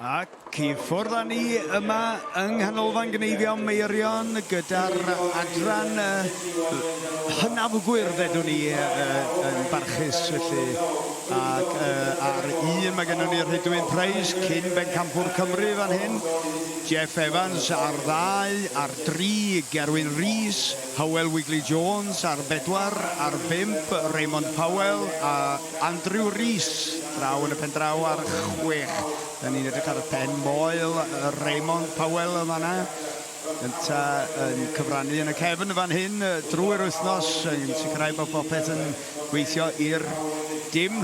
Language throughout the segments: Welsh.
Ac i ffwrdd â ni yma yng Nghanolfan Gneifio Meirion gyda'r adran hynafgwyr, ddedwn ni, yn barchus felly. Ac ar un mae gennym ni Rhydwyn Price, cyn bencampwr Cymru fan hyn, Jeff Evans ar ddau, ar dri, Gerwyn Rees, Hywel Wigley Jones ar bedwar, ar bump, Raymond Powell a Andrew Rees draw yn y pen draw ar chwech. Da ni'n edrych ar y pen moel Raymond Powell yn fanna. Ynta yn cyfrannu yn y cefn fan hyn drwy'r wythnos yn sicrhau bod popeth yn gweithio i'r dim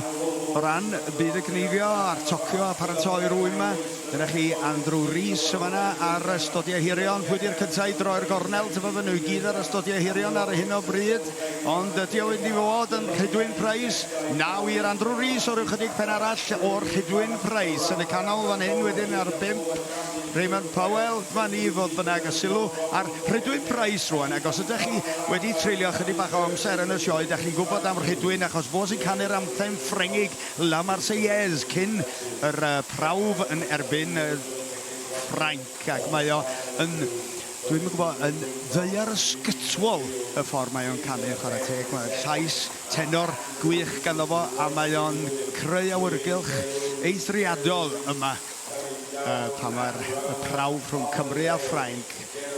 o ran byd y cneifio a'r tocio a paratoi'r ŵyn 'ma. Dyna chi Andrew Rees yn fan'na ar y stodiau hirion. Pwy 'di'r cynta i droi'r gornel? Tybed fy nhw i gyd ar y stodiau hirion ar hyn o bryd. Ond ydy o fynd i fod yn Rhydwyn Price? Na wir, Andrew Rees o ryw chydig pen arall o'r Rhydwyn Price yn y canol fan hyn wedyn ar bump. Raymond Powell, dyma ni fodd bynnag y sylw ar Rhydwyn Price rwan, ac os ydych chi wedi treulio chydig bach o amser yn y sioe, dach chi'n gwybod am Rhydwyn achos fo sy'n canu'r anthem Ffrengig La Marseillaise cyn yr prawf yn erbyn Ffrainc, ac mae o yn, dwi'm yn gwybod, yn ddaear ysgytwol y ffordd mae o'n canu, chwarae teg, mae'r llais tenor gwych ganddo fo a mae o'n creu awyrgylch eithriadol yma. Pan mae'r prawf rhwng Cymru a Ffrainc.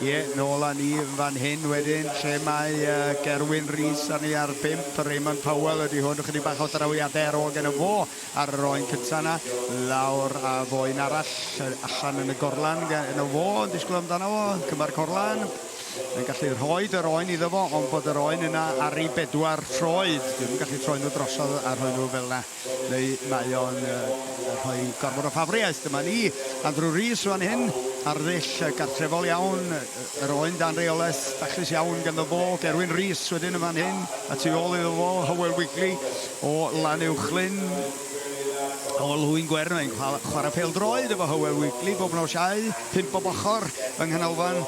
Ie, nôl â ni yn fan hyn wedyn, lle mae Gerwyn Rees arni ar bump, Raymond Powell ydy hwn, ychydig bach o drawiadau ar ôl gynno fo ar yr oen cynta 'na, lawr â fo un arall allan yn y gorlan gynno fo, yn disgwyl amdano fo, cymar corlan, yn gallu rhoid yr oen iddo fo, ond bod yr oen yna ar ei bedwar troed, dwi'm yn gallu troi nhw drosodd a rhoi nhw fel 'na. Neu mae o'n rhoi gormod o ffafriaeth. Dyma ni, Andrew Rees fan hyn, ar ddull gartrefol iawn, yr oen dan reolaeth daclus iawn ganddo fo, Gerwyn Rees wedyn yn fan hyn, a tu ôl iddo fo, Hywel Wigley o Lanuwchllyn, o Lwyn Gwern, mae'n chwarae pêl-droed efo Hywel Wigley bob nos Iau, pump bob ochr yng nghanolfan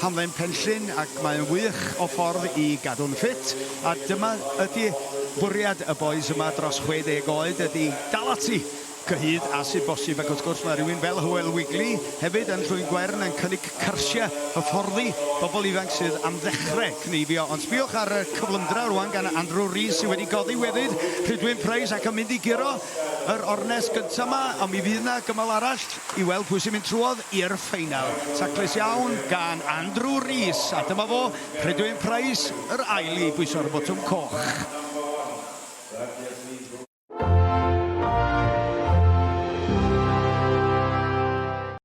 Hamdden Penllyn, ac mae'n wych o ffordd i gadw'n ffit. A dyma ydy bwriad y bois yma dros 60 oed, ydy dal ati cyhyd â sydd bosib, ac wrth gwrs mae rhywun fel Hywel Wigley hefyd yn Llwyn Gwern yn cynnig cyrsiau hyfforddi bobl ifanc sydd am ddechrau cneifio. Ond sbïwch ar y cyflymdra rwan gan Andrew Rees sydd wedi goddi wedyd Rhydwyn Price ac yn mynd i guro yr ornest gyntaf 'ma, ond mi fydd 'na gymal arall i weld pwy sy'n mynd trwodd i'r ffeinal. Taclus iawn gan Andrew Rees, a dyma fo, Rhydwyn Price, yr ail i bwyso'r botwm coch.